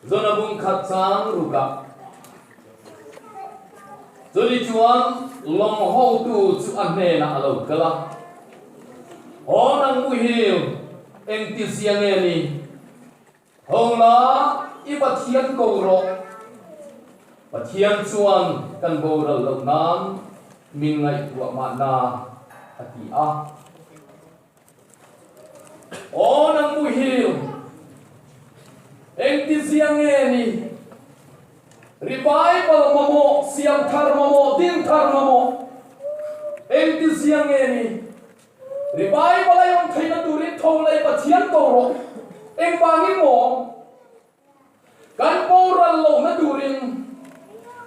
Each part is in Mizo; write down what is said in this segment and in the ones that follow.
Jona bung khat chang rukah. Chuni chuan lawng hotu chu a hnenah a lo kal a, Aw nang muhil, engtizia nge ni? Ho la, i Pathian ko rawh. Pathian chuan kan boral loh nan min ngaihtuah mahna, a ti a. Aw nang muhil, engtizia nge ni? Revival mamawh, siam thar mamawh, din thar mamawh, engtizia nge ni? Revival a awm theihna turin tho leh Pathian ko rawh. Engvangin maw? Kan boral lohna turin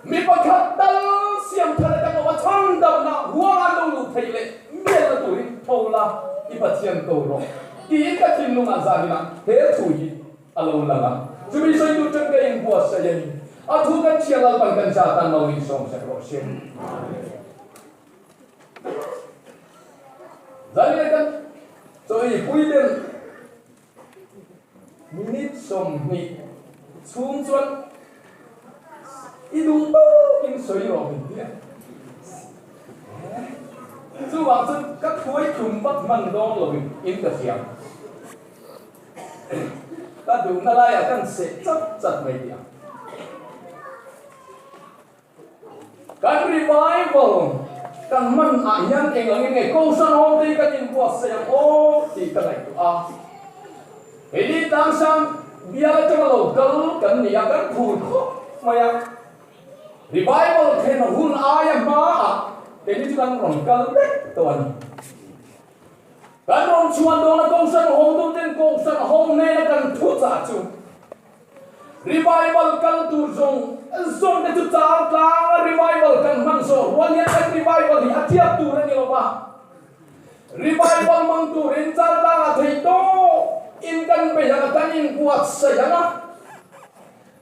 mi pakhat tal siam thar kan awm a, chhandamna huang an lo luh theih leh mialna turin tho la i Pathian ko rawh tiin ka thinlungah zaninah he thu hi a lo lang a. Chumi sawi tur chuan ka inbuatsaih a ni. A thu kan chhiar Lalpan kan za tan lo insawmsak rawh se. Zania kan chawi pui den minute 20 chhung chuan i duh tawkin sawi rawh min ti a. Chuvang chuan ka thuai tum vak hman dawn lovin in ka hria. Ka duhna laiah kan seh chat chat mai ti ang. Kan revival kan hman ah hian eng angin nge Kohhran awm te hi kan inbuatsaih ang aw tih ka ngaihtuah a. Keini tlangsang bial atanga lo kal kan ni a, kan phur khawp mai a. Revival thlen hun aia hmaah keini chu kan rawn kal vek tawh a ni. Kan rawn chhuan dawn a Kohhran hawngtuten Kohhran hawng hnena kan thuchah chu Revival kal tur zawng zawng te chu chang tlang a revival kan hman zawh rual hian kan revival hi a thiat tur a ni lo va. Revival hmang turin chang tlang a theih tawk in kan bei ang a, kan inbuatsaih ang a.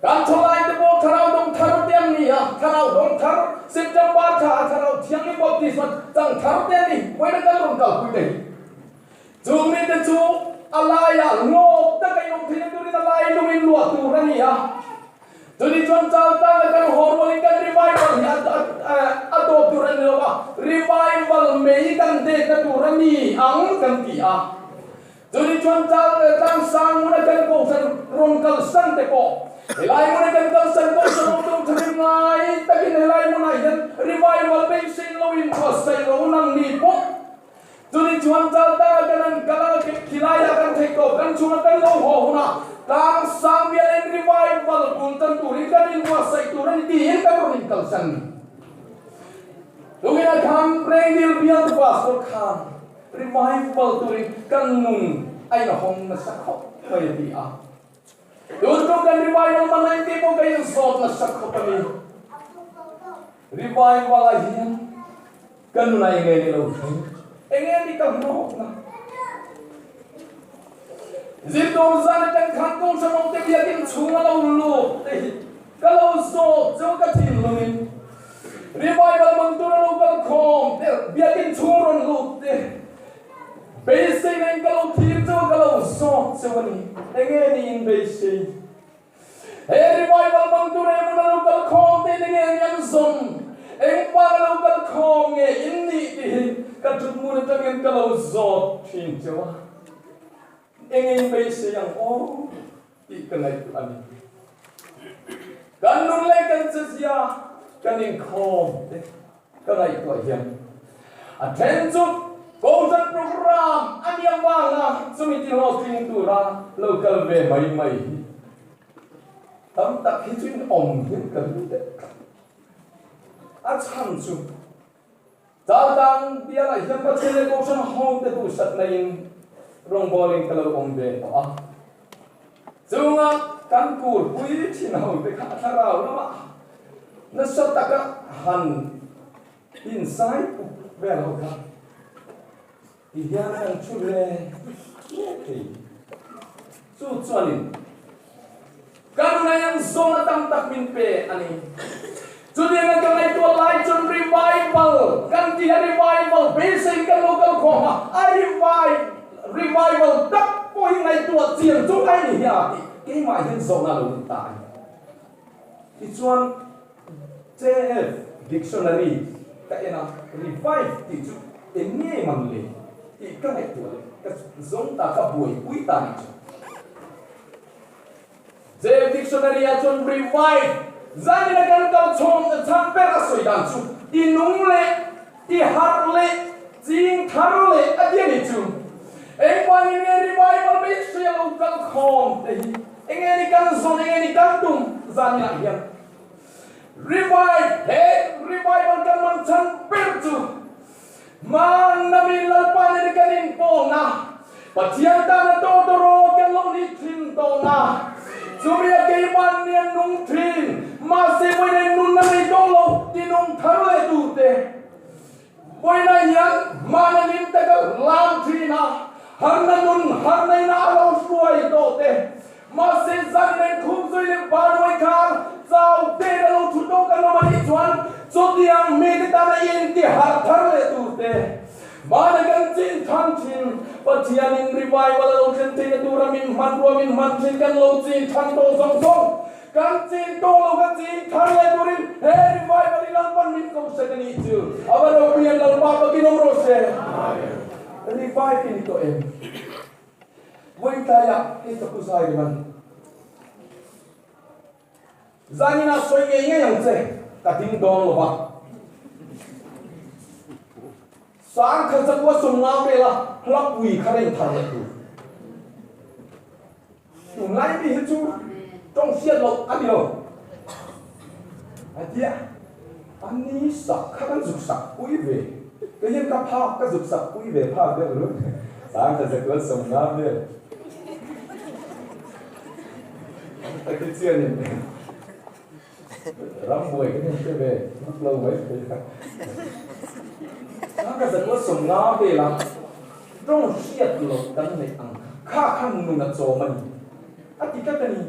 Kan thalai te pawh thlarau dawng thar te an ni a, thlarau dawng thar September thla a thlarau thianghlim baptisma chang thar te an ni, vawiin kan rawn kalpui te hi. Chung mite chu a laiah lawk taka in awm theihna turin a lai lungin luah tur a ni a. Chuni chuan Chaltanga kan haw rualin kan revival hi a dawp tur a ni lo a, revival mei kan dekna tur a ni ang kan ti a. Chuni chuan Tlangsang hmuna kan kohhran rawn kalsan te pawh helai hmuna kan kalsan kohhran awm tur tha rim ngai takin helai hmunah hian revival beisei loin thuasaih lo nang ni pawh Chuni chuan Chaltanga kan an kal a, khilaiah kan theih tawh, kan chhunga kan lo haw hunah tlang sang bialin revival bul tan turin kan inbuatsaih tur a ni tiin kan rawn inkalsan ni. Tungin a khan Rengdil bialtu pastor khan revival turin kan nun a inhawng nasa khawp mai a ti a. Tun tum kan revival hman a inti pawh ka inzawt nasa khawp a ni. Revival ah hian Ka nuna enge ni lo thleng? Enge ni ka hlawkna? Zirtur zan atang khan Kohhran awmte biakin chhung a lo lut te hi ka lo zawt cheu ka thinlungin revival mang tur a lo kal khawm te biakin chhung rawn lut te beiseina in ka lo thlir cheu a ka lo zawt cheu a ni. Enge ni in beisei? He revival mang tur emaw na lo kal khawm te ni nge ni an zawm? Eng vang a lo kal khawm nge in nih tih hi ka thuthmun atangin ka lo zawt thin cheu a. Eng in beisei ang aw tih ka ngaihtuah a ni. Kan nun leh kan chezia kan inkhawm te ka ngaihtuah hian a then chu Kohhran program a nia vanga chumi ti hlawhtling tura lo kal ve mai mai hi tam tak hi chu in awm hian ka ring deuh tlat. A chhan chu Chaltang bialah hian Pathian leh Kohhran hote duhsatna in rawngbawlin ka lo awm ve tawh a. Chunga kan kurpui thin hote kha a thlarau lamah nasa taka han insai puk vel ho kha ti hian kan thu hle hle thei. Chu chuanin ka nunah zawna tam tak min pe a ni. Chutianga ka ngaihtuah lai chuan revival kan ti a, revival beiseiin kan lo kal khawm a, a revive, revival tak pawh hi ngaihtuah chiang chu a ni hi a tih. Keimah hian zawhna a lo lut ta a ni. Tichuan, JF Dictionary ka en a, revive tih chu eng nge man le tih ka ngaihtuah leh ka zawng ta, ka buaipui ta a nih chu. JF Dictionary ah chuan revive zanin a kan kal chhawm chhan ber a sawi dan chu ti nung leh ti harh leh ching thar leh a ti a nih chu. Engvangin nge revival beisei a lo kal khawm te hi enge ni kan zawn enge ni kan tum zanin ah hian revive he revival kan man chhan ber chu Hmannamin Lalpa nen kan inpawlna, Pathian tana tawtawraw kan lo ni thin tawhna, chumi a keimah nia nung thin, mahse vawiin nunna nei tawh lo ti nung thar leh turte. Vawiinah hian hmananin taka lam thin a, harna nun harnaina a lo hruai tawh te, Mahse zan nen khum zui leh Banuai khar chau te na lo thu tawk an awm a nih chuan chutiang mite tana inti harh thar leh tur te Bana kan chin than thin. Pathianin revival a lo thlen theihna tura min hmanrua min hman thin kan lo chin than tawh zawng zawng kan chin tawh lo ka chin thar leh turin he revival hi Lalpan min ko sek a nih chu a va ropui em Lalpa pakin awm rawh se. Revive i ni tawh em? Vawitlaiah hei ka pu zai reng a ni. Zaninah sawi ngei ngei ang che, ka ding dawn lo va. Sang kha chakua sawmnga vela hlapui kha reng thar leh tur. Tunlai mi hi chu tawng hriat loh a ni lo. A tia, a ni sak kha kan zuk sak pui ve. Kei hian ka phak ka zuk sak pui ve phak deuh ru. Sang kha zakual 50 vel. An ta khi chianin rambuai kan inhre ve vak lo mai thei a. Sang kha zakual 50 vela tawng hriat loh kan neih ang kha khan nun a chawm a ni. A ti tlat a ni.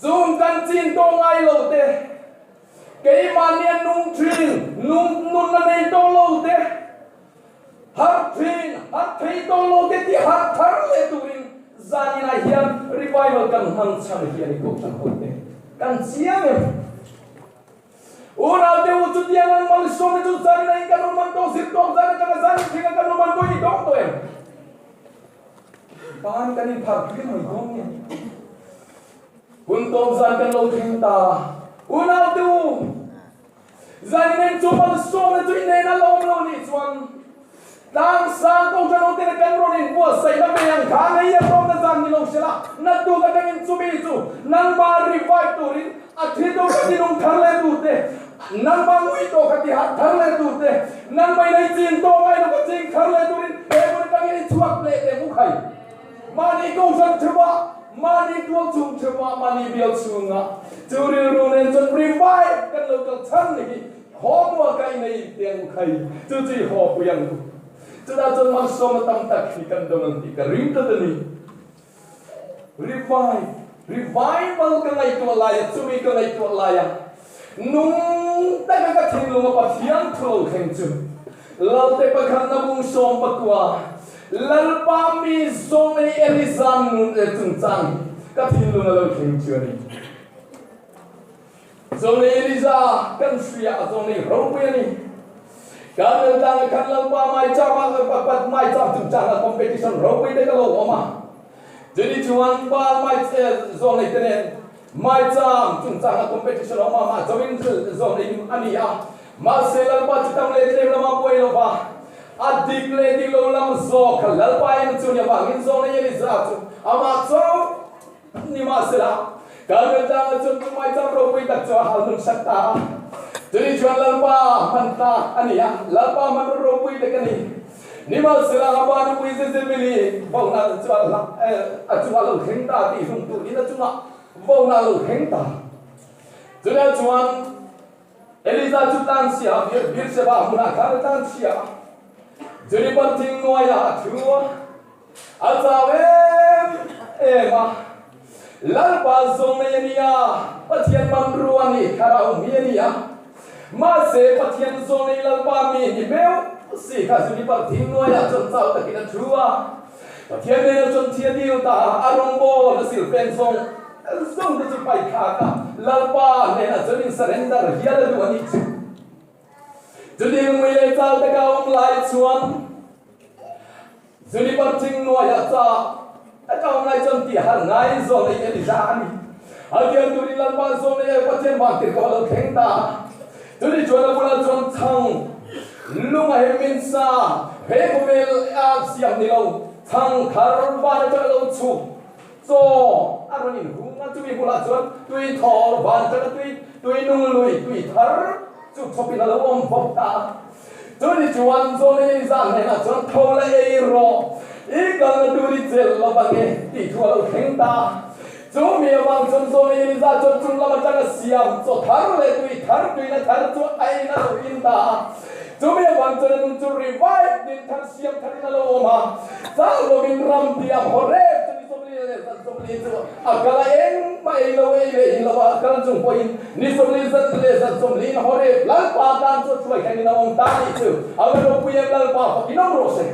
Chung kan chin tawh ngai lo te, keimahni a nung thin, nung nun a nei tawh lo te, harh thin, harh thei tawh lo te tih harh thar leh turin zaninah hian revival kan hmang chhan hi a ni Kohhran ho te. Kan chiang em? Unau te u chutiang ang malsawmna chu zaninah in kan awm an tawh zir tawp zan atanga zanin thleng a kan awm an tawh i ni dawng tawh em? Ban kan inphar pui mai dawn nge? Hun tawp zan kan lo thleng ta. Unau te u, zan in eng chu malsawmna chu i nen a la awm lo nih chuan tlang sang ko ṭan te kan rawn inbuatsaihna ve ang kha ngei a tawpna zan ni lo hrilh a, naktuk atangin chumi chu nangmah revive turin a thi tur ka ti nung thar leh tur te, nangmah ngui tawh ka ti harh thar leh tur te, nangmah in ei chin tawh ngai lo ka ching thar leh turin he hmun atangin i chhuak leh teh mu khai. Mahni kohhran theuhah, mahni tual chung theuhah, mahni bial chhungah chu rilru nen chuan revive kan lo kal chhan ni hi haw mual ka inei teh ang u khai, chu chu i haw pui ang u. Chutah chuan malsawmna tam tak hi kan dawng ang tih ka ring tlat a ni. Revive, revival ka ngaihtuah laia, chumi ka ngaihtuah laia nung taka ka thinlunga Pathian thu lo thleng chu Lalte pakhatna bung 19 Lalpa mi zawng ei Eliza nun leh chungchang hi ka thinlung a lo thleng chu a ni. Zawng ei Eliza kan hria a zawng ei ropui a ni. Kan Laltanga khan Lalpa maicham ah maicham chungchang ah competition ropui te ka lo awm a. Chuni chuan Baal mai zawng ei te nen maicham chungchang ah competition a awm a, mah chauhin zawng ei a ni a. Mahse Lalpa chu tam leh tlem lama buai lo va, a dik leh dik lo lam zawk kha Lalpa en chu ni avangin zawng ei Eliza chu amah chauh Nimahsela, Karmeltanga chuan chu maicham ropui tak chu a hal hmun sak ta a. Chuni chuan Lalpa hman ta a ni a, Lalpa hmanraw ropui tak a ni. Nimahsela, a pa nupui Jezebeli vohna chu a chungah lo thleng ta tih hlum turin a chungah vohna a lo thleng ta. Chutiang chuan Eliza chu tlanchhia a, Beersheba hmunah khan a tlanchhia a, Juniper thing hnuaiah a thu a. A chau em em a, Lalpa zawng nei a ni a, Pathian hmanrua a ni, thlarau mi a ni a. Mahse, Pathian zawng nei Lalpa mi ni meuh si kha Juniper thing hnuaiah chuan chau takin a thu a. Pathian nena chuan thi a dil ta a, a rawngbawl a silfen zawng zawng te chu paithlak a, Lalpa hnenah chuan in surrender hial a duh a nih chu. Chutiang mui leh chal taka a awm lai chuan Juniper thing hnuaiah cha taka awm lai chuan tih har ngai zawn ei Elija a ni. A kian turin Lalpa zawn ei Pathian vang tirh kawh a lo thleng ta a. Chutih chuan a bulah chuan chhang lung a hem min sa, he khawvel a siam ni lo, chhang thar van atang a lo chhuk chaw a rawn inhung a, chumi bulah chuan tui thawr van atanga tui tui nung lui tui thar chu chhawpin a lo awm bawk ta a. Chutih chuan Johnny zan hnenah chuan tho la ei rawh, i kalna tur i chelh lo ang e tih thu a lo thleng ta a. Chu mi avang chuan Johnny Eliza chuan chung lam atanga siam chaw thar leh tui thar tuina thar chu a in a lo in ta a. Chu mi avang chuan a nun chu revive din thar siam tharin a lo awm a. Chang lovin ram tiam Horeb chu ni 40 leh zan 40 chu a kal a, engmah ei lo ei leh in lo a kal chung pawhin ni 40 zan leh zan 40 in Horeb Lalpa tan chu a hruai thlengin a awm ta a nih chu. A va ropui em Lalpa fakin awm rawh se.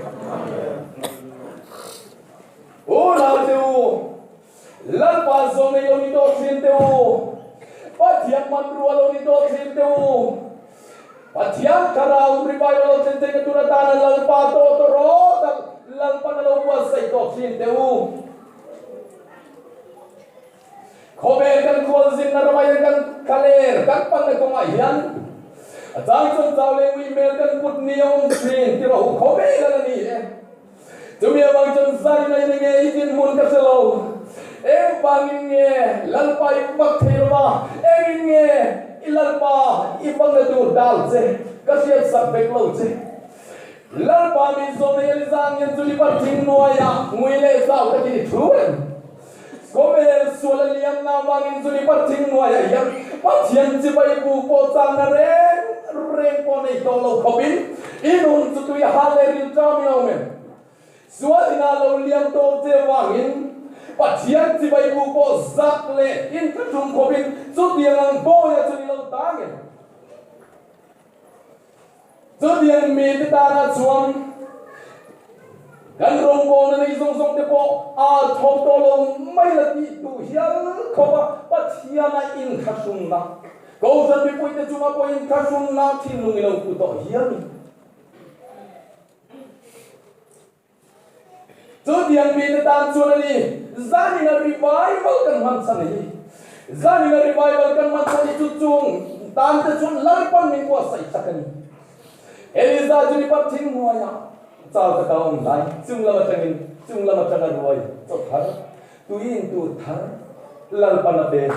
U Lalte u, Lalpa zawng nei lo ni tawh thin teh u, Pathian hmanrua lo ni tawh thin teh u, Pathian thlarau revival lo thlen theihna tur atana Lalpa tawh tawh rawt a Lalpan a lo buatsaih tawh thin teh u. Khawvel kan khualzinna ramah hian kan thlaler kan panna kawngah hian a chang chuan chau leh ngui hmel kan put ni a awm thin ti rawh u, khawvel a la ni e. Chumi avang chuan zai mai na nge i dinhmun ka hre lo. Eng vangin nge Lalpa i bak thei lo va, engin nge i Lalpa i bangna tur dal che ka hriat sak vek lo che. Lalpa min zawm nei Eliza ngen chu i bar thing hnuaiah ngui leh zau takin i thu em? Khawvel sual a liamna avangin chu i bar thing hnuaiah hian Pathian chibai bu pawh changna reng reng pawh nei tawh lo khawpin i nun chu tui hal leh rilṭam i awm em? Sual inah lo liam tawp che avangin Pathian chibai bu pawh zak leh inthlahrung khawpin chutiang ang bawia chu ni lo tang em? Chutiang mite tana chuan kan rawngbawlna nei zawng zawng te pawh a thawk tawh lo mai la tih duh hial khawp a, Pathiana inthlahrunna, Kohhran mipuite chunga pawh inthlahrunna thinlung i lo pu tawh hial ni. Chutiang mite tan chuan a ni, Zanina revival kan hman chhan hi. Zanina revival kan hman chhan hi chu chung tan te chuan Lalpan min buatsaih tak a ni. Eliza chu ni pat thing hnuaiah chau taka a awm lai, chung lam atangin chung lam atanga ruai chaw thar, tui in tur thar Lalpan a pe.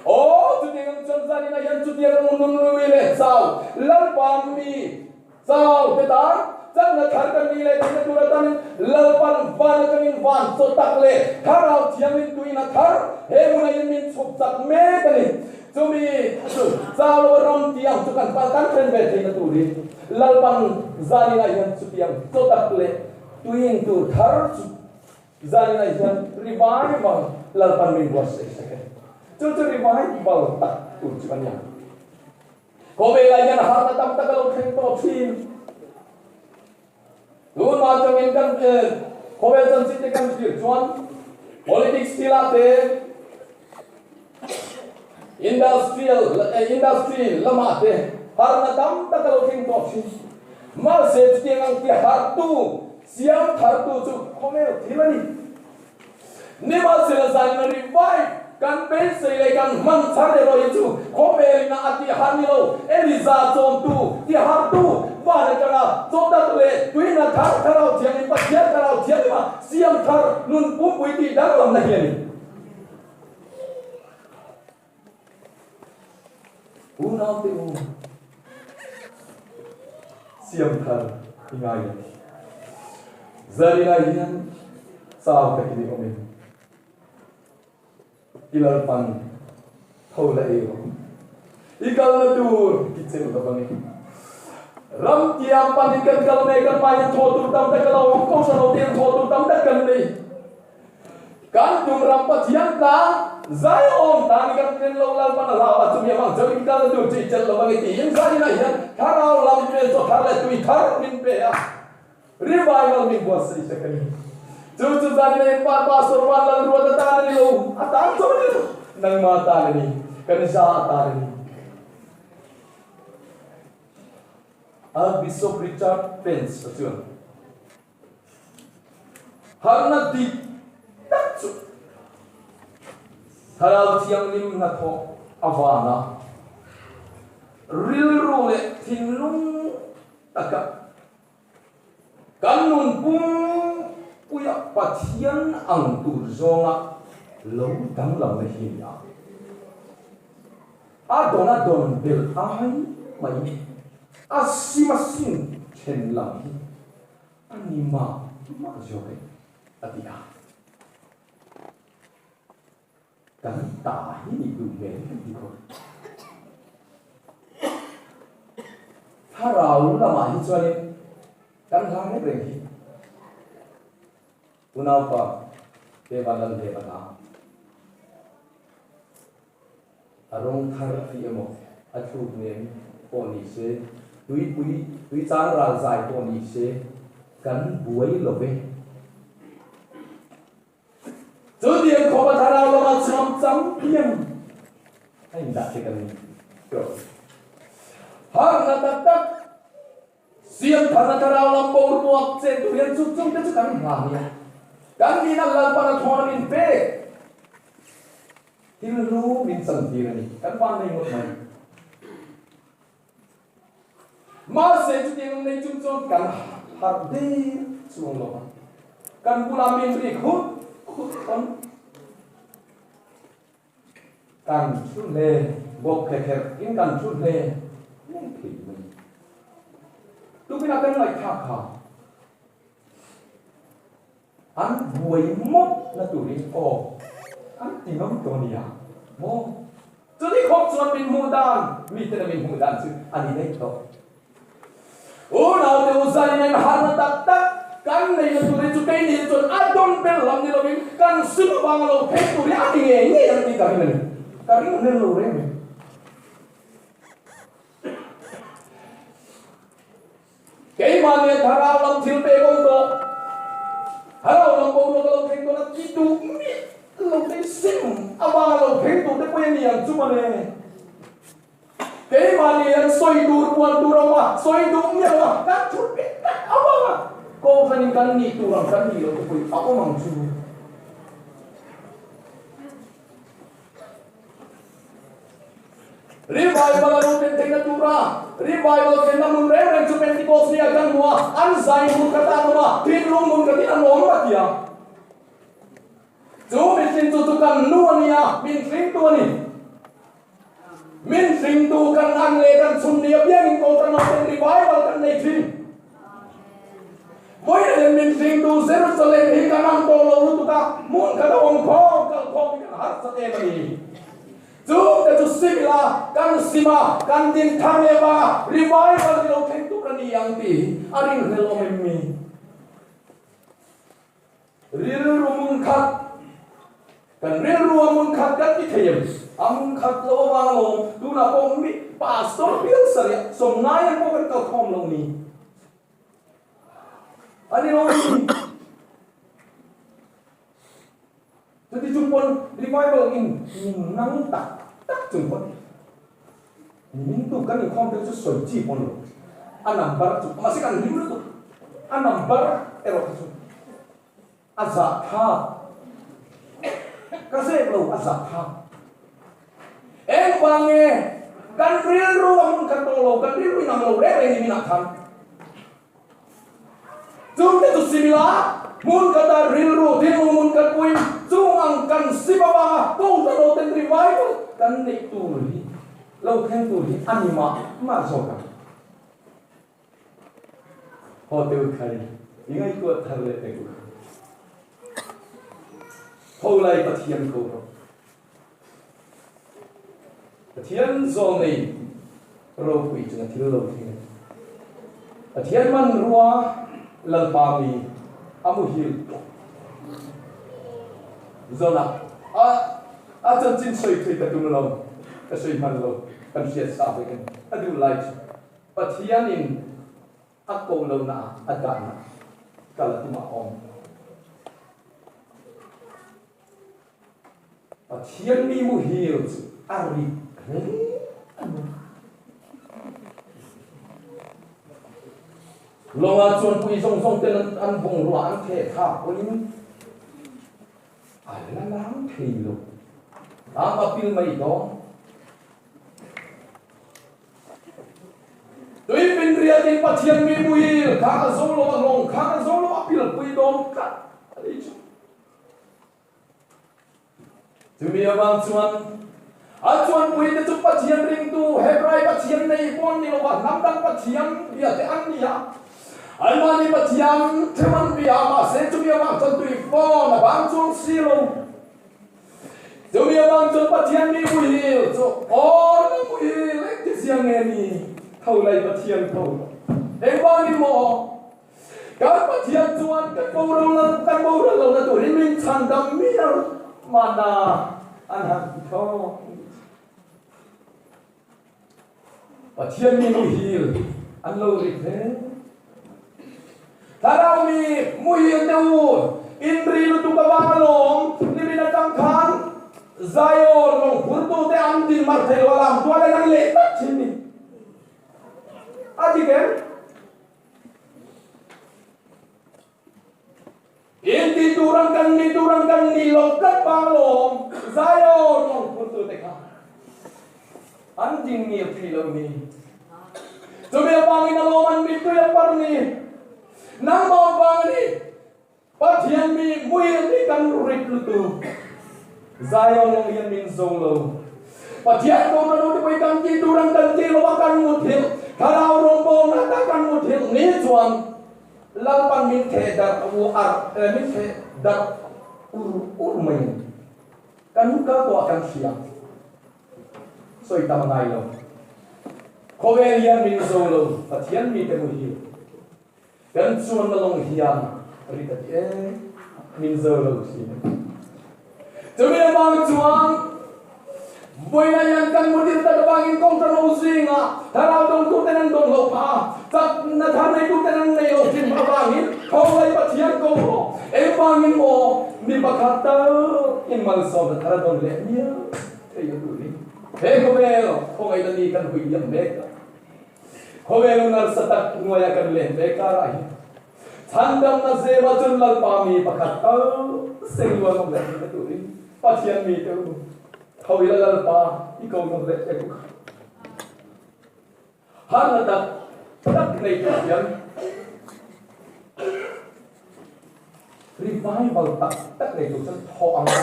Aw, chutiang ang chuan zanina hian chutiang ang nun lui leh chau Lalpa mi Chau te tan, chakna thar kan nih leh theihna tur atanin Lalpan van atangin van chaw tak leh Thlarau Thianghlim tuina thar he hmunah in min chhuk chak mek a ni. Chumi chu chau lo ram tiang chu kan pal kan thlen ve theihna turin Lalpan zaninah hian chutiang chaw tak leh tuin tur thar chu zaninah hian revival Lalpan min buatsaih sak a ni. Chu chu revival tak tur chu a ni ang. Khawvelah hian harna tam tak a lo thleng tawh thin. Tunah atangin kan khawvel chanchin te kan thlir chuan politics thilah te, industrial industry lamah te harna tam tak a lo thleng tawh thin. Mahse chutiang ang ti hartu, siam thartu chu khawvel thil a ni. Nimahsela zaina revive kan beisei leh kan hman chhan erawh hi chu khawvelina a tih har ni lo, Eliza chawmtu, ti hartu, van atanga chawtak leh tuina thar Thlarau Thianghlim Pathian Thlarau Thianghlim a siam thar nun pumpui tih danglamna hi a ni. Unaute u, siam thar i ngai a ni. Zaninah hian chau takin i awm em? I Lalpan tho la ei rawh. I kalna tur i chelh lo ang e. Ram tiang panin kan kal mek a, hmaiin thaw tur tam tak a lo awm, kohhran ho te hian thaw tur tam tak kan nei. Kan tum ram Pathian tlang zaiawm tan i kan tlen lo Lalpan a hlau a, chumi avang chuan in kalna tur chu i chelh lo ang i tiin zaninah hian thlarau lam hmel chaw thar leh tui thar min pe a, revival min buatsaih sak a ni. Chu chu zan in pa pastor van lal ruat atan a ni lo, a tan chauh a ni lo, nangma tan a ni, kan za atan a ni. Archbishop Richard Pence a chuan harhna dik tak chu Thlarau Thianghlim hnathawh avanga rilru leh thinlung taka Kan nun pumpuia Pathian ang tur zawnga lo danglamna hi a ni a. A dawn a dawn belh ai mai a sim a sim then lam hi a ni mah mah zawk e, a ti a. Kan ta hi nih duh hmel kan ti khawp. Thlarau lamah hi chuanin kan hla reng reng hi unaupa te van lan ve van a, a rawng thar tih emaw a thluk nen pawh ni se, tuipui tuichang ral zai pawh ni se kan buai lo ve. Chu tiang khawpa thlarau lama cham cham piang a indah che kan ni tawh. Harhna tak tak siam tharna thlarau lam boruak chen tur hian chu chungte chu kan hla nia. Kan nihna Lalpan a thawn a min pek. Thil hlu min chantir a ni. Kan van nei ngawt mai. Mahse chutiang nei chung chuan kan harh der chuang lo a, kan bula min rik hut hut pawn kan thu hle bawk kher kher in kan thu hle hle thei mai. Tukin a kan ngaihthlak kha an buai mawp na turin aw an ti ngam tawh nia maw? Chuni khawp chuan min hmuh dan, miten a min hmuh dan chu a ni daih tawh. Unaute u zanin en harna tak tak kan nei na turin chu keini chuan a dawn ber lam ni lovin kan sim avanga lo phei tur hi a ti ngei ngei ang tih ka ring a ni. Ka ring hmel lo reng reng. Keimah nen thlarau lam thil pek awm tawh, thlarau lam boruak a lo thleng dawn a ti duh miah lo te sim avanga lo thleng tur te pawh hi a ni ang chu mawle. Keimah nen sawi tur puan tur a awm a, sawi duh miah lo a, kan thut bik tak avanga kohhranin kan nih tur ang kan nih loh te pawh hi a awm ang chu. Revival a lo thlen theihna tura revival thlenna hmun reng reng chu Pentecost ni ah kan hmu a, an zai hmun khat ah an awm a, thinlung hmun khatin an awm a ti a. Chu mihring chu chu kan nu a ni a, min hringtu a ni. Min hringtu kan ang leh kan chhun ni apiangin Kohhran ho ten revival kan nei thin. Vawiin hian min hringtu Jerusalem hi kan ang tawh lo lutuk a, hmun khat a awm khawm kal khawm hi kan harsat em a ni. Chungte chu sim ila, kan sim a, kan din thar leh vang a, revival hi lo thleng tur a ni ang tih hi a ringhlel awm em mi? Rilru mun khat, Kan rilru a mun khat kan ti thei em? A mun khat lo avang alawm, tunah pawh mi pastor bial sarih sawmngai ang pawh kan kalkhawm lo ni. A ni lo ni. Chuti chung pawn revival in min nang tak tak chung pawn min tu kan inkhawm te chu sawi chi pawn lo. A number chu mahse kan hlim lutuk. A number erawh kha chu a zah thlak. Ka zep lo a zah thlak. Engvang nge kan rilru a hmun khat tawh lo, kan rilru inang lo reng reng ni minah khan. Chungte chu sim ila, hmun khata rilru thinlung hmun khat puiin chung ang kan sim avanga Kohhran ho ten revival kan neih tur hi lo thleng tur hi a ni mah mah zawk ang. Hotel khai i ngaihtuah thar leh tek u. Tho lai Pathian ko rawh. Pathian zawlnei ropui chunga thil lo thleng a ni. Pathian hmanrua Lalpa mi a muhil zawnah a a chanchin sawi thui ka tum lo, ka sawi hman lo, kan hriat sa vek a ni. A duh lai chu Pathianin a ko lohna ah a dahna kal a tum a awm. Pathian mi muhil chu a rit hle a ni. Lawngah chuan pui zawng zawng ten an bungrua an theh thlak pawhin a la lang thei lo. Am a pil mai dawn. Tui finriatin Pathian mi muhil kha a zo lo a, lawng kha a zo lo a pilpui dawn tlat a ni chu. Chumi avang chuan a chuanpuite chu Pathian ringtu Hebrai Pathian nei pawh an ni lo va, hnam dang Pathian bia te an ni a. Anmahni Pathian theu an bia a, mahse chumi avang chuan tui fawn a vang chuang si lo. Chumi avang chuan Pathian mi muhil chu aw na muhil engtizia nge ni tho lai Pathian tho engvangin maw? Kan Pathian chuan kan boral kan boral lohna turin min chhandam mial mahna an han ti tho. Pathian mi muhil an lo rit hle. Thlarau mi muhil te u, in ri lutuk avang alawm, nimin atang khan Zion lawng phurtute an din mar thei lo a lam tual en an leh tlat thin ni. A dik em? In ti tur ang kan ni tur ang kan ni lo tlat vang lawm Zion lawng phurtute kha an ding ngil thei lo ni. Chumi avangin a lawm an mittui a par ni. Nangmah vang a ni. Pathian mi muil hi kan rit lutuk. Zion lawng hian min zo lo. Pathian kohna lo te pawh hi kan tih tur an kan tih lo a, kan muthilh. Thlarau rawngbawlna tak kan muthilh ni chuan Lalpan min theh darh u ar min theh darh ur ur mai a ni. Kan kal tawh a kan hria. Sawi tam a ngai lo. Khawvel hian min zo lo. Pathian mite muhil. Kan chuanna lawng hian rit a ti e, min zo lo thin. Chumi avang chuan vawiina hian kan mutil tak avangin kawngka ro zingah thlarau dawngtuten an dawng lo phah a, chakna thar neituten an nei lo thin avangin Khawnglai Pathian ko rawh. Engvangin maw mi pakhat tal in malsawmna thar a dawn leh mial thei a tur hi. He khawvel khawngaihna ni kan hui liam mek a. Khawvel u nalsa tak hnuaia kan len ve karah hi chhandamna zema chun Lalpa mi pakhat tal seng luan awm leh theihna turin Pathian mite u tho ila Lalpa i ko nawm leh tek u kha. Harna tak tak nei tur hian revival tak tak nei tur chuan thawh ang a.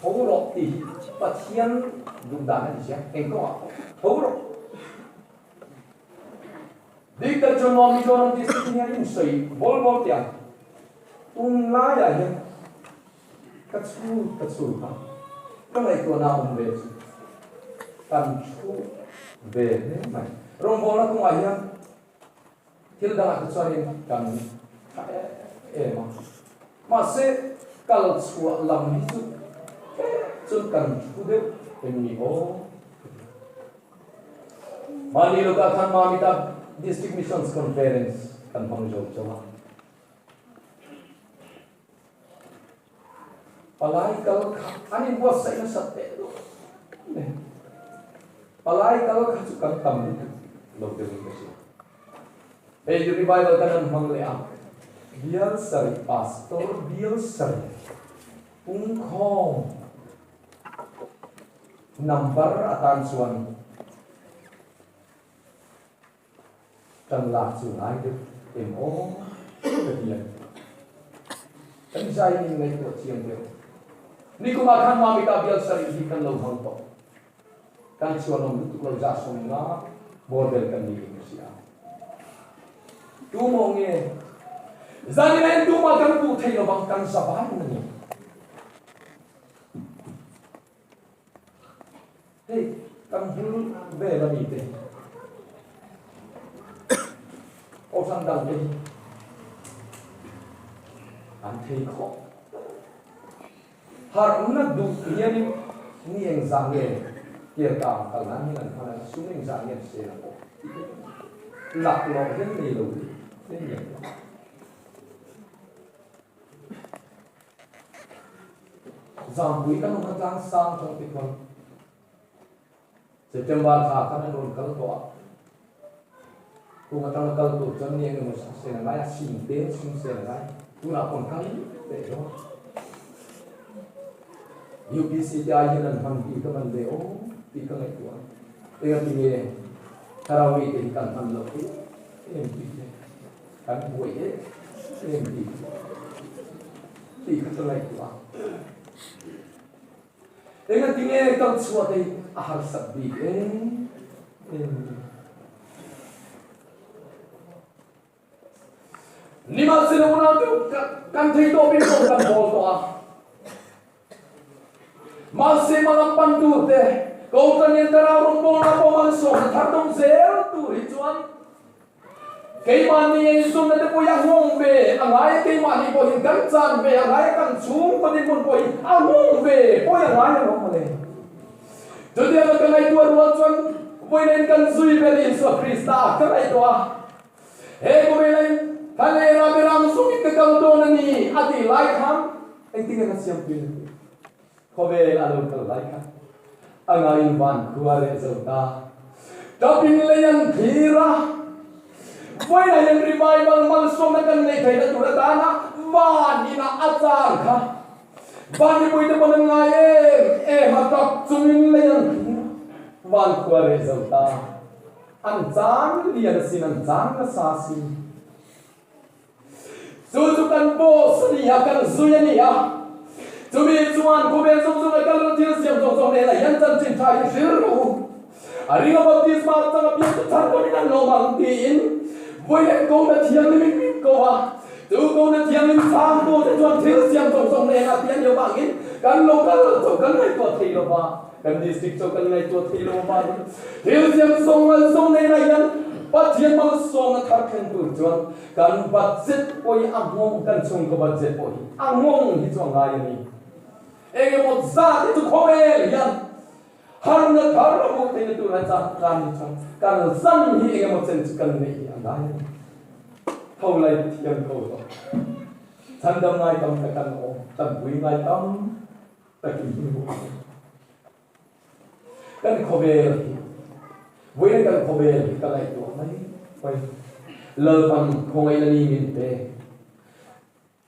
Tho rawh tih hi Pathian duh dan a ni sia, eng kawngah pawh tho rawh. Dik tak chuan maw Mizoram district hian in sawi bawl bawl teh ang. Tunlaiah hian ka chhut ka chhut a, ka ngaihtuahna a awm ve chu kan thu ve hle mai. Rawngbawlna kawngah hian Thil dangah te chuanin kan tha em em a, mahse kal chhuah lam hi chu tlem chuan kan thu deuh em ni aw ka ti. Mahni lawkah khan Mamita District Missions Conference kan hmang zo chauh a. Palai kal kha an inbuatsaih nasat teh luah mai. Palai kal kha chu kan tam lutuk lo deuhin ka hria. Hei hi revival kan han hmang leh a, Bial sarih Pastor Bial sarih pungkhawm number atan chuan Kan lak chu ngai deuh em aw ka ti a ni. Kan zai in ngaihtuah chiang deuh. Nikumah khan Mamita bial sarih hi kan lo hmang tawh. Kan chhuanawm lutuk lo za sawmnga bawr vel kan ni in ka hria. Tu maw nge zanin ah hian tumah kan puh thei lovang kan za vai na ni. Hei kan bul vel a mi te Kohhran dang te hi an thei khawp. Harhna duh hianin ni engzah nge Tirkang kal nan hian an hman a, sum engzah nge an sel a pawh laklawh hian nei lo hi tlem lem lo. Zampui kan awmna tlang sang tawng te khawn September thla khan an rawn kal tawh a, kum atanga kal tur chuan ni engemaw sak sen a ngai a, sing te sum sen a ngai, tunah pawh an kal leh dawn. UPC te ai hian an hman tih ka man ve aw tih ka ngaihtuah a, engatinge thlarau mite hi kan hman loh em em tih te kan buai em em tih tih kha ka ngaihtuah a. Engatinge kal chhuah te hi a harsat bik em em ni? Nimahsela unau te kan thei tawh bik lo kan bawl tawh a. Mahse hmalam pan tur te, Kohhran hian thlarau rawngbawlna pawh malsawmna thar dawng zel tur hi chuan Keimahni inzumna te pawh hi a nghawng ve a ngai a, keimahni pawh hian kan chan ve a ngai a, kan chhungkaw dinhmun pawh hi a nghawng ve pawh hi a ngai alawm mawle. Chutianga ka ngaihtuah rual chuan vawiin kan zui ber Isua Krista ka ngaihtuah a, he khawvela in Thlalera beram zungin ka kal dawn a ni a tih lai khan engtin nge ka siampui na tih? Khawvel a lo kal lai kha a ngaiin van khua leh zo ta. Tap in lei an thlir a, vawiinah hian revival malsawmna kan neih theihna tur atana van inah a chang kha van mipuite pawn an ngai em em a, tap chungin lei an thlir a, van khua leh zo ta. An chang lian asin, an chang nasa asin. Chu chu kan boss a ni a, kan zui a ni a. Chumi chuan khawvel zawng zawng leh kal thil siam zawng zawng hnenah hian chanchin tha hi hril rawh u. A ringa baptisma changa piang chu thar pawhin an lawm ang tiin vawiin Kohna Thianghlimin min ko a. Chu Kohna Thianghlim chhangtute chuan thil siam zawng zawng hnenah ti a nih avangin kan local chauh kan ngaihtuah thei lo va. Kan district chu kan ngaihtuah thei lo avangin thil siam zawng zawng hnenah hian Pathian malsawmna thar thlen tur chuan kan budget pawh hi a nghawng, kan chhungkaw budget pawh hi a nghawng hi chu a ngai a ni. Eng emaw zat hi chu khawvel hian harna thar a hmuh theihna tur a chak tan hi chuan kan zam hi eng emaw chen chu kan neih hi a ngai a ni. Tho lai thiam ko tawh. Chhandam ngai tam tak an awm, tanpui ngai tam. Takin hi hmuh a ni. Kan khawvel hi, vawiin kan khawvel hi ka ngaihtuah mai mai. Lalpan khawngaihna ni min pe.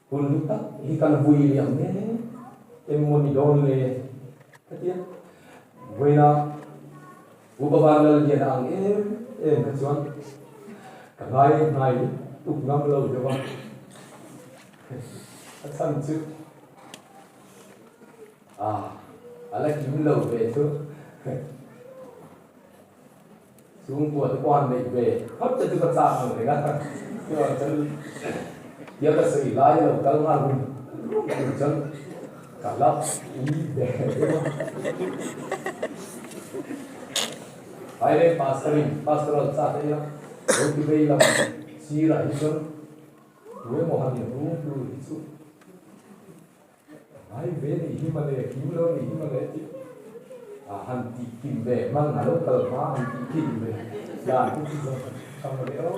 Hun hlu tak hi kan vui liam nge emaw ni dawn le ka ti a. Vawiina Upa Vanlalliana ang em em kha chuan ka ngai hnai tuk ngam lo deuh a. A chhan chu. A, a la kim lo ve chu. Chhungkua te pawh han neih ve phawt te chu ka chak ang reng a. Chuan chuan tia ka sawi lai a lo kal nghal rum rum tur chuan ka la ui ve deuh a. Thailand pastorin pastoral chak a ila lo ti vei lam sirah hi chuan tu emaw han inrung tur hi chu Ngai ve nih hi mawle, kim lo nih hi mawle tih a han tih kim ve hman a lo kal hma han tih kim ve dan chu chu zawng ka mawle aw.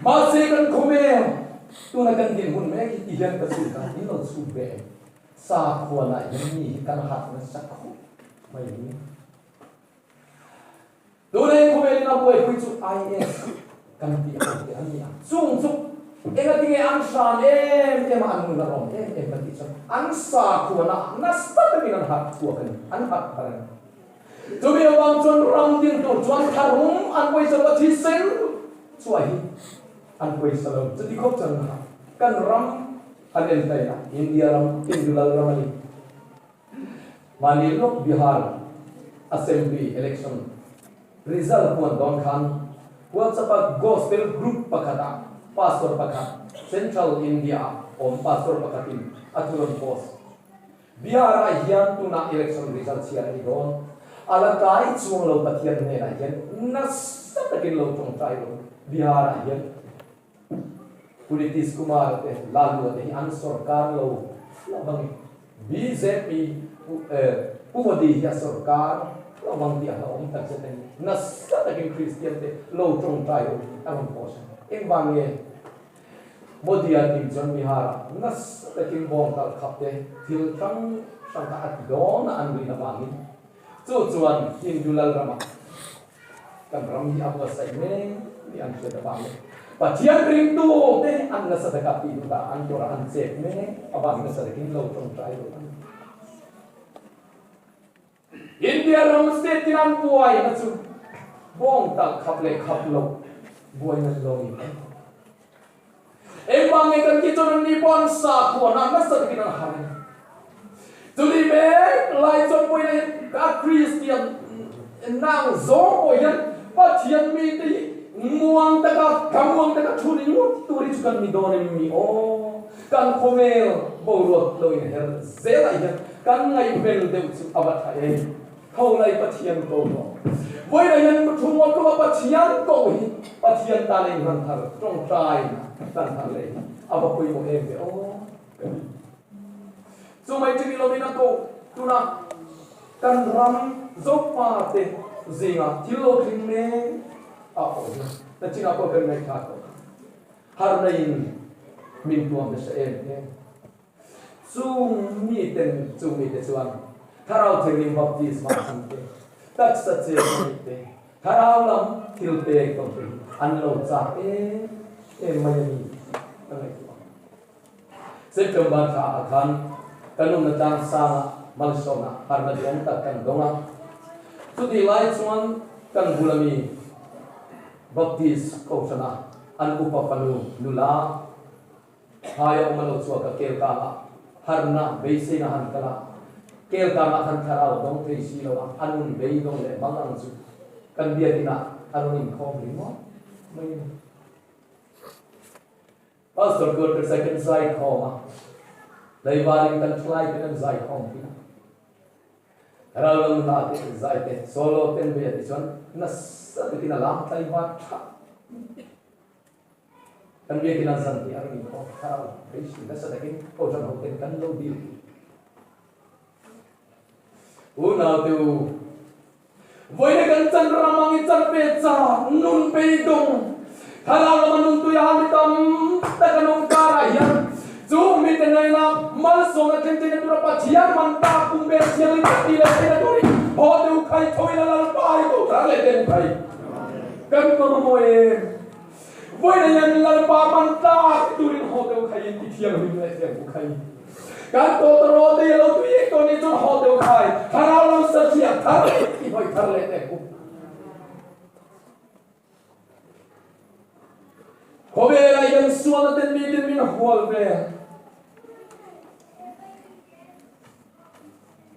Mahse kan khawvel tuna kan dinhmun mek hi ti hian ka chhut a, in lo chhut ve em? Sakhuanah hian mi hi kan harh nasa khawp mai ni. Tunei khawvelin a buaipui chu IS kan tih ho te an ni a, chung chu engatinge an hran em em a, an nun a rawm em em kan tih chuan an sakhuana ah nasa takin an harh chhuak a ni, an harh thar a ni. Chumi avang chuan ram din tur chuan tharum an pawisa lo a, thisen chhuah hi an pawisa lo, chuti khawp chuan an harh. Kan ram han en ta ila, India ram, Hindu lal ram a ni. Mahni lawk Bihar Assembly Election result puan dawn khan WhatsApp-a Gospel group pakhatah pastor pakhat Central India-ah awm pastor pakhatin a thu rawn post. Bihar-ah hian tunah election result chhiar a ni dawn. A la tlai chuang lo Pathian hnenah hian nasa takin lo tawngtai rawh u. Bihar-ah hian Pu Nitish Kumar te, Lalu-a te hi an sorkar lo lo vang i. Bjp Pu Modi hi a sorkar lo vang tih a hlauhawm tak zet a ni. Nasa takin Kristian te lo tawngtai ho hi a rawn post a. Engvang nge? Modi an ning chuan Bihar-ah nasa takin bawng talh khap te thil hrang hrang kha a ti dawn a an rin avangin chu chuan Hindu lal ramah kan ram hi a buatsaih mek tih an hriat avangin Pathian ringtu te hi an nasa taka tih duh dah an tuarah an chep mek avangin nasa takin lo tawngtai lo a ni. India ram state tin an buaina chu bawng talh khap leh khap lo buaina lo ni mai. Engvang nge kan tih chuan anni pawh an sakhuana nasa takin an har a ni. Chumi mek lai chuan pawhin hian ka Kristian nang zawng pawh hian Pathian mite hi muang taka ka muang taka thu ni ngawt tur hi chu kan ni dawn em mi aw? Kan khawvel boruak lo inher zelah hian kan ngaihven deuh chu a va tha em? Tho lai Pathian ko rawh. Vawiinah hian thu ngawt tluk a Pathian ko hi Pathian tan a inhman thar tawngtai tan thar leh hi a va pawimawh em ve aw ka ti. Chu mai chu ni lovin a ko tuna kan ram Zopa te zingah thil lo thleng mek ah pawh hian nachinah pawh kan ngaihthla tawh kha. Harna in min tuam nasa em em. Chung miten chung mite chuan Thlarau Thianghlim baptisma chang te, taksa che hmuh te, Thlarau lam thil pek tawh te hi an lo chak em em mai a ni tih ka ngaihtuah. September thla ah khan kan awmna tlang sangah malsawmna harna duang tak kan dawng a. Chutih lai chuan kan bula mi Baptist Kohhrana an upa fanu nula Phaia awm a lo chhuak a, kel kangah harna beiseina han kal a, kel kangah khan thlarau dawng thei si lo a, a nun beidawng leh mang ang chu kan biakinn ah a rawn inkhawm ringawt mai a ni. Pastor Quarter Second zaikhawm a, leivarin kan thalai ten an zaikhawm thin a, thlarau lam hla te zai te solo ten ve a ti chuan nasa takin a lam tlaivar tha. Kan biakinn ah zan tih a rawn inkhawm thlarau beisei nasa takin Kohhran hoten kan lo dil tih. Unaute u, vawiin kan chan ram ang i chan ve chak, nun beidawng, thlarau lama nun tui a mi tam tak an awm karah hian chung mite nena malsawmna thleng theihna tura Pathian man tak pum vel thianghlim tak tih leh theihna turin Hawte u khai tho ila Lalpa hi Kohhran leh te u khai kan mamawh em? Vawiin hian Lalpa man tlak turin haw deuh khai in ti thianghlim leh thiang u khai. Kan tawtawrawl te hi lo tui ek tawh nih chuan haw deuh khai thlarau lo satliah thar i hawi thar leh teh u. Khawvelah hian sualna ten mitin min hual vel.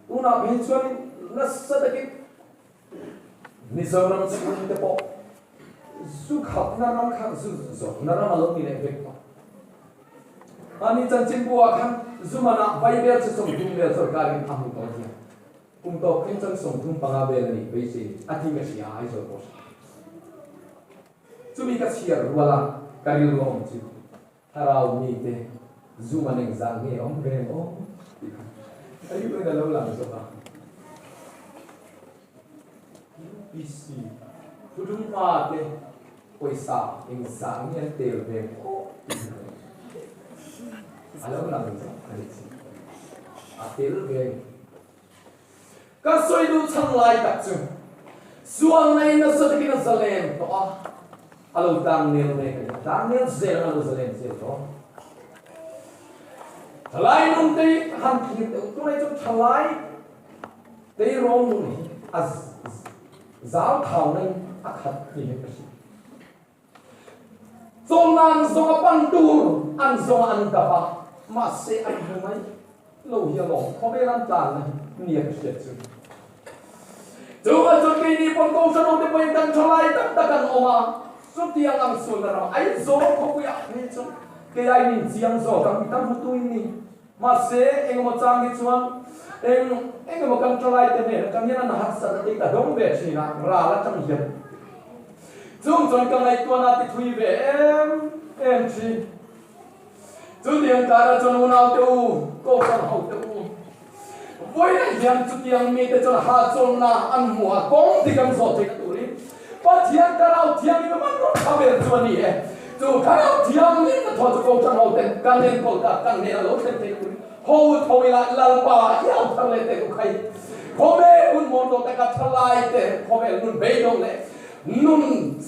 Tunah phei chuan nasa takin Mizoram chhung te pawh zu khapna ram kha zu zawrhna ram a lo ni leh vek tawh. Mahni chanchinbu ah khan zu manah Bible chu 30 vel sorkarin a hmu tawh nia. Kum tawp thleng chuan 35 vel a nih beisei a ti ka hria Aizawl Post. Chumi ka chhiar ruala ka rilru a awm chu Thlarau mite zu man engzah nge awm reng aw tih kha a rilruin a lo lang zawk a. UPC thuthlung hma te pawisa engzah nge an tel reng aw tih kha a lo lang zawk a ni chu. A tel reng. Ka sawi duh chhan lai tak chu sualna in nasa takin a zalen tawh a, a lo tlang nel mek a ni. A tlang nel zel ang a lo zalen zel tawh. Thalai nun te hi han thlir deuh tunah chuan thalai teirawl nun hi a zau thau na in a khat ni hian ka hria. Chawlhna an zawng a pan tur an zawng a an dap a, mahse an hmu mai lo hi alawm khawvel an tlanna hi nia ka hriat chu. Chuvang chuan keini pawn Kohhran ho te pawhin kan tha lai tak tak an awm a, chutiang ang sualna ramah Aizawl khawpuiah phei chuan kei ai min chiang zawk ang mi tam hmutu in ni. Mahse engemaw chang hi chuan eng engemaw kan thalai te hnen atang hian an harsatna te hi ka dawng ve thin a, ral atang hian. Chung chuan ka ngaihtuahna ti thui ve em em thin. Chutiang karah chuan unau te u, Kohhran ho te u, vawiinah hian chutiang mite chuan hahchawlhna an hmuh a, kawng dik an zawh theihna turin Pathian Thlarau Thianghlim a man rawn tha ber chu a ni e. Chu Thlarau Thianghlim na thaw chu Kohhran ho ten kan enkawl ta, kan hnena lo thlen thei turin ho tho ila Lalpa i au thar leh teh u khai. Khawvel hun mawn tawh taka thalai te khawvel nun beidawng leh nun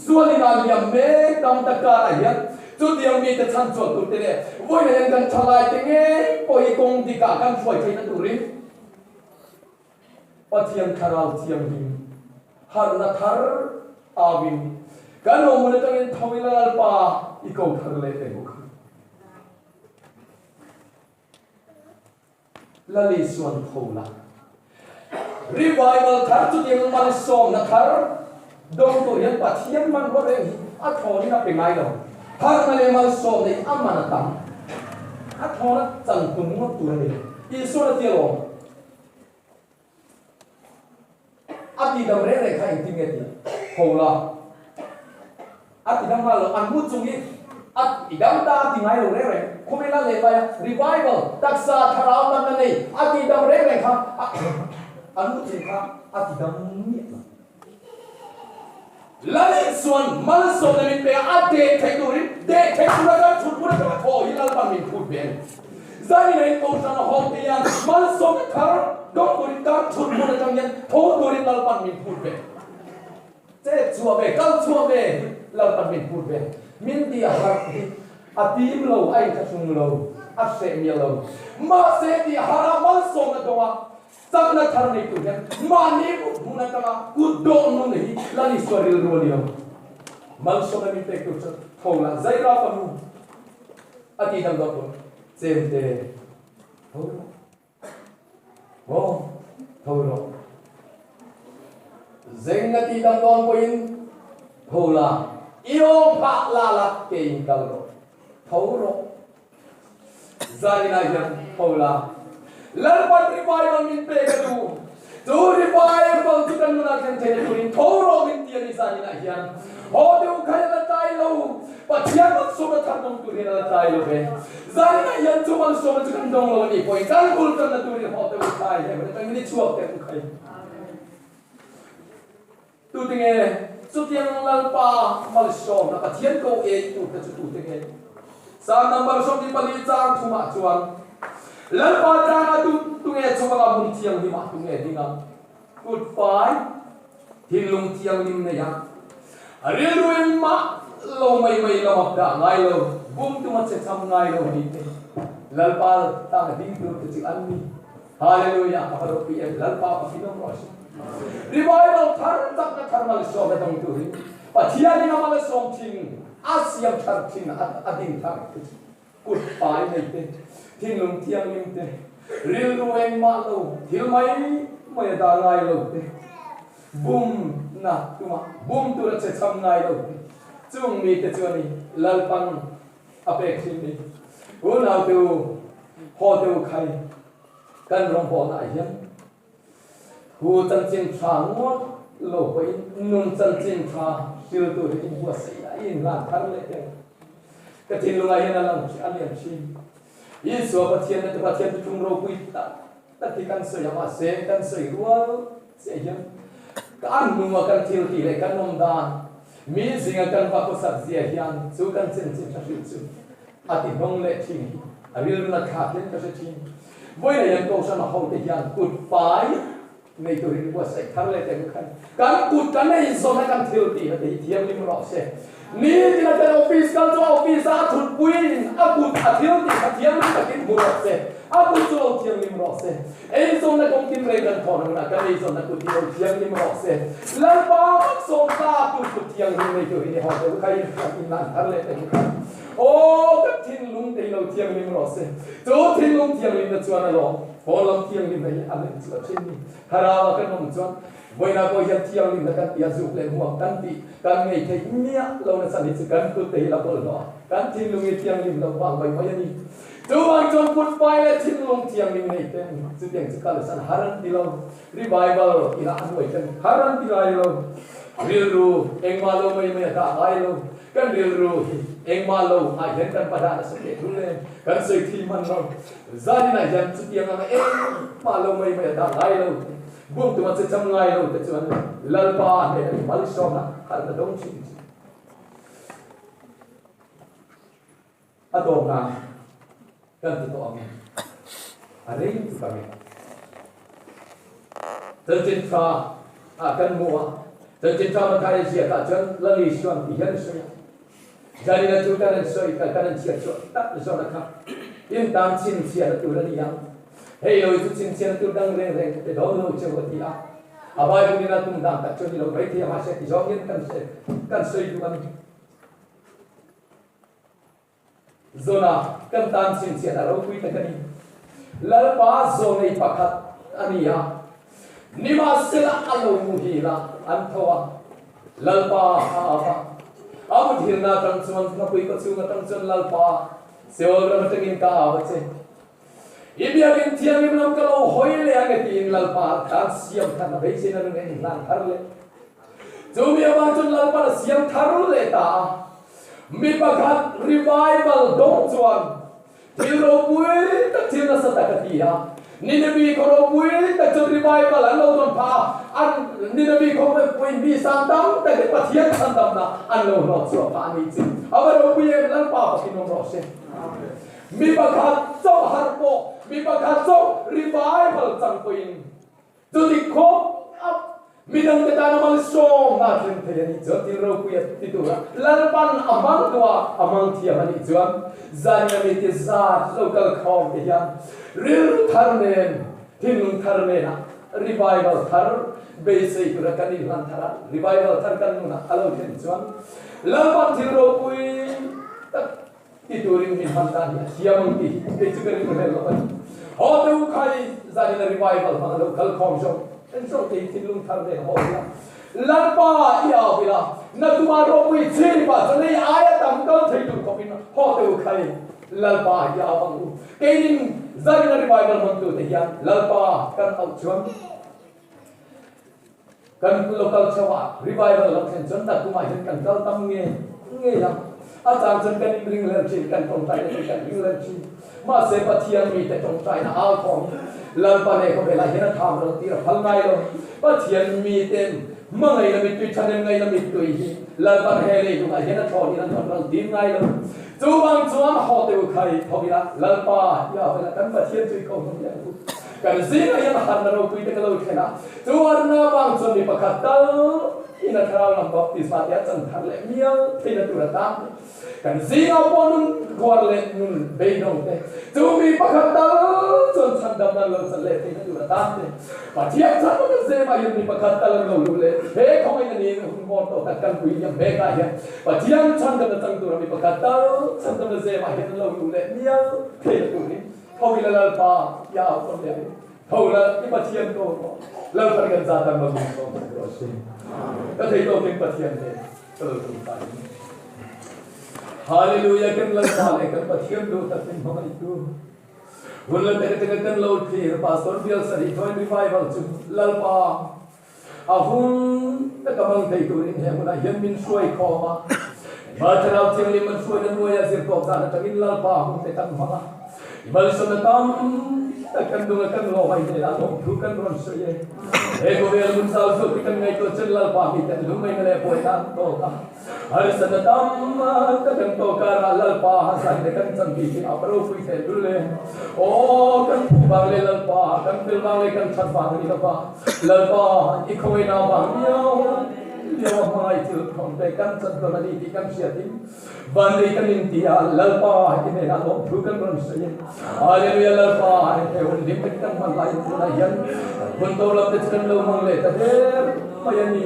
sualin a liam mek tam tak karah hian chutiang mite chhan chhuak tur te leh vawiin hian kan thalai te ngei pawh hi kawng dikah kan hruai theihna turin Pathian Thlarau Thianghlim harhna thar auin kan awmhmun atangin tho ila Lalpa i ko thar leh teh bawk ang. Lal Isuan tho la. Revival thar chutiang malsawmna thar dawng tur hian Pathian hmanrua reng hi a thlawnin a pe ngai lo. Harhna leh malsawmna hi a man a tam. A thlawna chan tum ngawt tur a ni lo. Isuan a ti alawm. A ti dam reng reng kha engtin nge tih tho la. A ti dam nghal lo, an hmu chung hi a ti dam ta a ti ngai lo reng reng. Khawvel a leh lai a, revival, taksa thlarau natna nei a ti dam reng reng kha an hmu chung kha a ti dam miah lo. Lal chuan malsawmna min pe a, a deh theih turin deh theih tura kan thut hmun atanga thaw hi Lalpan min phut ve a ni. Zanin in Kohhran a hawng te hian malsawmna thar dawng turin kan thut hmun atang hian tho turin Lalpan min phut ve. Chet chhuah ve, kal chhuah ve hi Lalpan min phut ve. Min ti a harh hi a tim lo, a inthlahrung lo, a hreh miah lo. Mahse ti a harh a, malsawmna dawng a, Chakna thar nei tur hian mahni kut hmun atanga kut dawh nun hi Lal Isua rilru a ni lo. Malsawmna min pek tur chuan tho la zai ra fanu a tih dang dawt pawh chemte tho rawh. Aw tho rawh. Zeng a tih dang dawn pawhin tho la i awm phah la la keiin kal rawh. Tho rawh. Zaninah hian tho la. Lalpan revival min pek a duh. Chu revival chu kan nunah thlen theihna turin tho rawh min ti a ni zaninah hian. Haw deuh kha i la tlai lo. Pathian malsawmna thar dawng tur hian a la tlai lo ve. Zaninah hian chu malsawmna chu kan dawng lo a nih pawhin kan bul tanna turin haw deuh tlai hle mai. Atangin i chhuak teh u khai. Tute nge chutiang Lalpa malsawmna Pathian ko ei turte chu tute nge? Psalm number 24 chang thumah chuan Lalpa tlangah tu tunge chhawkanga hmun thianghlimah tunge ding ang? Kut fai, thinlung thianghlim nei a, rilru engmah lo mai mai lamah dah ngai lo, bum tuma che cham ngai lo ni te Lalpa tlanga ding turte chu an ni. Hallelujah a va ropui em Lalpa Pathian awm rawh se. Revival thar chakna thar malsawmna dawng turin Pathianin a malsawm thin a siam thar thin a ding thar te chu kut fai nei te thinlung thianghlim te rilru engmah lo thil mai mai a dah ngai lo te bum na tuma bum tura che cham ngai lo te chung mi te chuan i Lalpan a pek thin ni. Unau te u, haw te u khai, kan rawngbawlna ah hian thu chanchin tha ngawt lo pawhin nun chanchin tha hril tur hi inbuatsaih a inhlan thar leh teh. Ka thinlungah hian a lang a lian thin. Isua Pathian te Pathian thuthlung ropui tak tak hi kan sawi a, mahse kan sawi rual chiah hian kan hnunga kan thil tih leh kan awm dan, mi zinga kan va khawsak zia hian chu kan chanchin tha hrilh chu a ti hnawng leh thin hi a rilru nat thlak hian ka hre thin. Vawiin hian Kohhran a hote hian kut fai nei turin buatsaih thar leh teh khan kan kut kan ei zawn a kan thil tih na te hi thianghlim rawh se. Nitin a kan office kal chu a office a a thutpuiin a kut a thil tih kha thianghlim takin hmu rawh se. A kut chu lo thianghlim rawh se. Eizawnna kawng tin reng kan thawh hmunah kan eizawnna kut hi lo thianghlim rawh se. Lalpa malsawm ta tur kut thianghlim nei turin i haw deuh kha in hriat in lan thar leh teh kha. Aw kan thinlung te hi lo thianghlim rawh se. Chu thinlung thianghlimna chuan a lawm. Pawn lam thianghlimna hi a lem chu a thin ni. Thlarau a kan awm chuan vawiinah pawh hian thianghlimna kan ti a, zuk leh hmuam kan tih kan ngei theih miah lo nasa ni chu kan kut te hi la bawlhhlawh a, kan thinlung hi thianghlim loh vang mai mai a ni. Chuvang chuan kut fai leh thinlung thianghlim nei ten chutiang chu kalsan har an ti lo. Revival ila a hnuai ten har an ti ngai lo. Rilru engmah lo mai mai a dah ngai lo. Kan rilru hi engmah lo ah hian kan va dah nasa teh thul em? Kan sawi thih hman lo. Zaninah hian chutiang anga engmah lo mai mai a dah ngai lo te, bum tuma che cham ngai lo te chuan Lalpa hnenah i malsawmna harhna dawng thin chu. A tawp nan kan ti tawh ang e. A rei tuk ang e. Chanchin tha ah kan hmu a, chanchin tha Mathaia ziak ah chuan Lal Isuan ti hian a sawi a, Zanina chu kan an sawi kan an chhiat chhuah tak zawna kha in tan chhinchhiahna tur a ni ang. Hei lo hi chu chhinchhiahna tur dang reng reng ka pe dawn lo cheu a ti a. A Bible in a tum dan tak chu a ni lo maithei a, mahse ti zawng hian kan kan sawi duh a ni. Zona kan tan chhinchhiahna ropui tak a ni. Lalpa zawnei pakhat a ni a, nimahsela a lo muhil a, an tho a, Lalpa a ap a. A muthilna atang chuan hnapui kawchhung atang chuan Lalpa, Seol ram atangin ka au a che. I biakin thianghlim lam ka lo hawi leh ang e tiin Lalpa tan siam than a beiseina nun en hlan thar leh. Chu mi avang chuan Lalpan a siam thar leh ta a. Mi pakhat revival dawng chuan thil ropui tak thil nasa tak a ti a. Nineveh khaw ropui tak chuan revival an lo dawn phah a, an Nineveh khaw mipui mi sang tam takin Pathian chhandamna an lo hlawh chhuah phah a ni chu. A va ropui em, Lalpa pakin awm rawh se. Mi pakhat chauh harh pawh, mi pakhat chauh revival chang pawhin chuti khawp a midangte tana malsawmna a thleng thei a nih chuan thil ropui a ti tura Lalpan a hmang duh a, a hmang thiam a nih chuan zan ina mite zat lo kal khawm te hian rilru thar nen, thinlung thar nena revival thar beisei tura kan inhlan thar a, revival thar kan nunah a lo thlen chuan Lalpan thil ropui tak Ti turin min hman dan hi a thiam ang tih hi kei chu ka ring hlel lo a ni. Haw te u khai zanin a revival hmang a lo kal khawm zawk en zawk te hi thinlung thar nen haw ila Lalpa i au ila na tuma ropui chhip ah chuan hei aia tam kal thei tur khawpin haw te u khai Lalpa i au ang u. Keinin zanin a revival hmang tu te hian Lalpa kan auh chuan Kan local theuh ah revival lo thlen chuan nakum ah hian kan kal tam nge ngei ang. A chang chuan kan inring hlel thin, kan tawngtaina chu kan ring hlel thin. Mahse Pathian mite tawngtaina au thawm hi Lalpa leh khawvelah hian a tham lo tir a phal ngai lo. Pathian miten hmangaihna mittui, thahnem ngaihna mittui hi Lalpan he leilungah hian a thlawn in an rawn ral tir ngai lo. Chuvang chuan haw teh u khai tho ila Lalpa i au ila kan Pathian chu i ko hlawm leh ang u. Kan zingah hian harna ropui te ka lo thlen a, chu harna avang chuan mi pakhat tal in a thlarau lam baptisma te a chan thar leh mial theihna tur a tan te, kan zingah pawh nun khuar leh nun beidawng te, chu mi pakhat tal chuan chhandamna an lo chan leh theihna tur a tan te, Pathian chhandamna zemah hian mi pakhat tal an lo luh leh he khawngaihna niin hun hmawr tawh tak kan pui liam mekah hian Pathian chhandamna chang tura mi pakhat tal chhandamna zemah hian an lo luh leh mial theihna turin Tho ila Lalpa i au tawn leh ang. Tho la i Pathian ko rawh. Lalpan kan za tan mal min sawm sak rawh se. Ka thei tawkin Pathian he ka lo tum ta in. Hallelujah kan Lalpa leh kan Pathian duh tak min hmangaih tu. Hun la tek atanga kan lo thlir Pastor Bial Sarih Joint Revival chu Lalpa a hun taka hmang thei turin he hmunah hian min hruai khawm a. Mal Thlarau Thianghlim an hruaina hnuaia zirtawp dan atangin Lalpa hun te kan hmang a. I malsawmna tam tak kan nunga kan lawm a, i hnenah lawmthu kan rawn sawi e. He khawvel hmun zau zawk hi kan ngaihtuah chuan Lalpa miten lungngaihna leh buaina an tawk a. Harsatna tam tak kan tawk karah Lalpa zaina kan chan bik hi a ropui teh lul e. Aw kan phu vang leh Lalpa, kan fel vang leh kan that vang a ni lova, Lalpa i khawngaihna vang liau liau a hmangaih thil thawn te kan chan tawn a ni tih kan hriatin vannei kan inti a, Lalpa i hnenah lawmthu kan rawn sawi e. Hallelujah Lalpa he hun hlim tak kan hman laiin tunah hian hun to lam te chu kan lo hmang leh ta der mai a ni.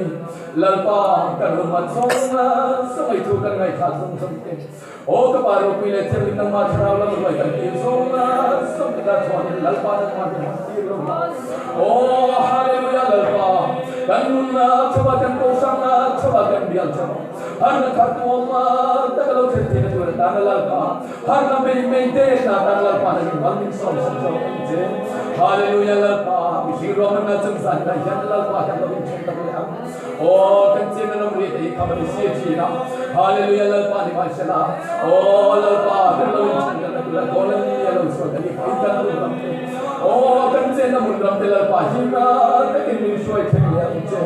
Lalpa kan hun hman zawng zawngai thu kan ngaihthlah zawng zawng te Aw ka pa ropui leh thianghlim nangmah thlarau lam ruai kan tir zawng zawng te ka chuanin Lalpa nangmah hi hman tir lo la. Aw Hallelujah Lalpa kan nunna chauha kan kohhrangna chauha kan bial chauha harna thar tu awm taka lo thlen theihna tur atana Lalpa harna mei mei te na tan Lalpa nangin mal min sawm sak zawk ang che. Hallelujah Lalpa mihring ruahmanna chung zan inah hian Lalpa hian lo inthen tak leh ang. Aw kan chin a ram ri te hi kham a ni si thin a. Hallelujah Lalpa ni mai sela. Aw Lalpa kan lo in chhan kan tura goal an ni a lo chhuak a ni in kan hun ram te. Aw kan chen a hmun ram te Lalpa him na takin min hruai thleng leh ang che.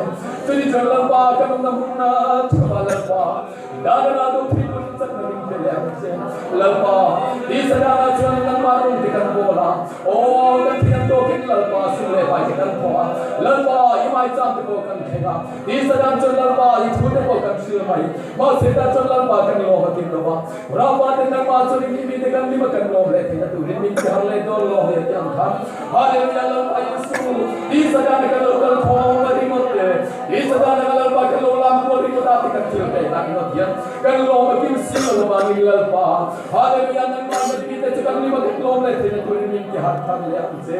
Chuni chuan Lalpa kan awmna hmun na thuma Lalpa dana na duh thei turin chakna min pe leh ang che. che. Lalpa, tisa danah chuan nangmah rawng te kan bawl a, aw, kan thiam tawkin Lalpa sum leh pai te kan thawh a, Lalpa, i maicham te pawh kan thleng a, tisa dan chuan Lalpa, i thu te pawh kan hril mai. Mahse tah chuan Lalpa kan lawm a kim lo va, Rapa te nangmah chuan in imi te kan lim a kan lawm leh theihna turin min ti har leh dawn lo hei a ti ang khan. Hallelujah Lalpa Isu, tisa dan kan lo kal khawm a ringawt te, tisa dan anga Lalpa kan lo lam kual ringawt a ti kan thil theih tak ringawt hian kan lawm a kim si lo avangin Lalpa, Hallelujah nangmah kan imi te chu kan lim a kan lawm leh theihna turin min ti har thar leh ang che.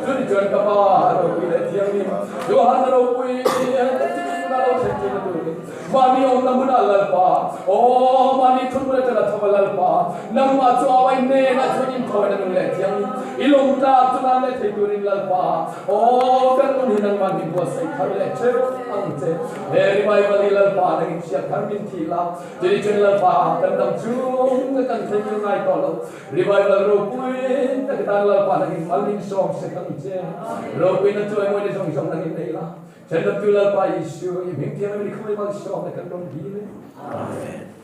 Chutichuan ka Pa a ropui leh thianghlim, Johan a ropui ka chimin a lo thlen theihna turin, Mahni awmna hmunah Lalpa, aw, mahni thutmut atanga thawk a Lalpa, nangmah chu au ain hnenah chuan inthawina nung leh thiang i lawm tlak chu nan leh thei turin Lalpa, aw, kan nun hi nangmah min buatsaih thar leh theuh ang che. He revival hi Lalpa nangin hriat thar min thih la, chutichuan Lalpa kan dam chung kan thei ngai tawh lo. Revival ropui tak tan Lalpa nangin mal min sawm sek ang che. Ropuina chu emaw ni zawng zawng nangin nei la. Ṭhenawmtu Lalpa Isu, i hming thiam em ni khawi malsawmna kan rawn dil e. Amen.